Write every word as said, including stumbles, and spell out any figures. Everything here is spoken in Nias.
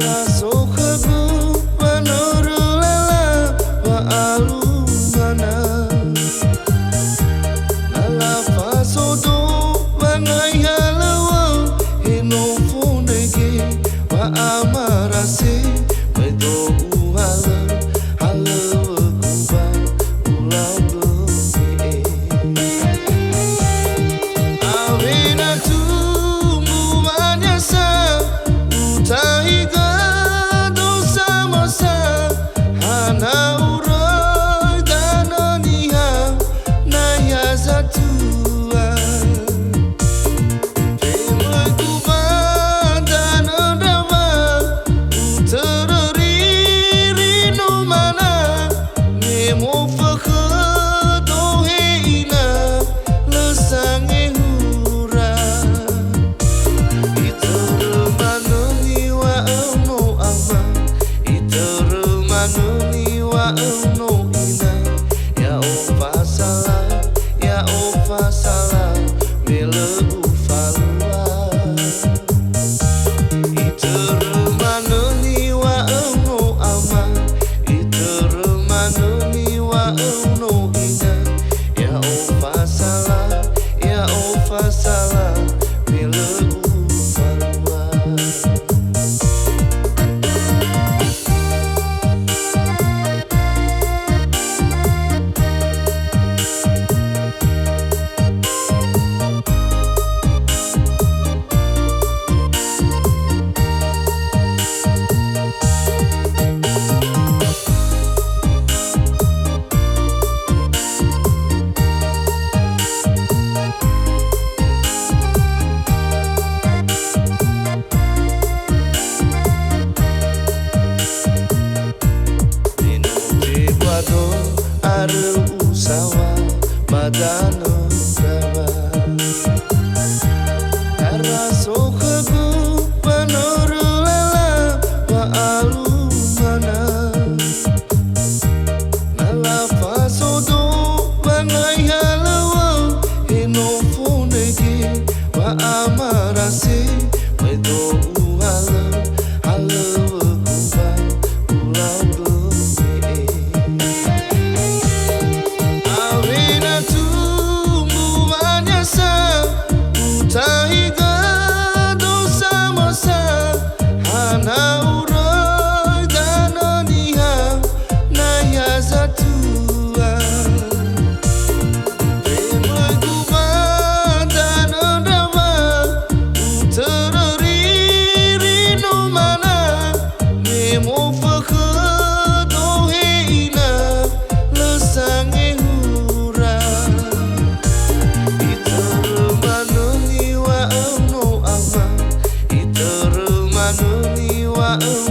Raso khögu wanörö lala wa'alumana. Na lafasodo wangai halöŵö, he no fondrege wa'amarase, möi do uhalö halöŵögu ba ulau göme'e. Awena tumbu wanyasa, utahi gödo samösa, hana uröi danö niha, naya zatua. Femöigu ba danö ndrawa, utörö riri numana, me mofökhö do he ina, lö sangehura. Itörö manö niŵa'öu no ama, itörö manö niŵa'öu no ina, ya'o fasala, ya'o fasala, me lö ufalua. Itörö manö niŵa'öu no ama, itörö manö niŵa'öu no ina, ya'o fasala, ya'o fasala, me lö ufalua. Me no tebuado arö usaŵa ba danö ndrawa. Araso khögu wanörö lala wa'alumana. Na lafasodo wangai halöŵö, he no fondrege wa'amarase, möi do uhalö halöŵögu ba ulau göme'e. Awena tumbu wanyasa, utahi gödo samösa, hana uröi danö niha, naya zatua. Femöigu ba danö ndrawa, utörö riri numana, me mofökhö do he ina, lö sangehura. Itörö manö niŵa'öu no ama, itörö manö niŵa'öu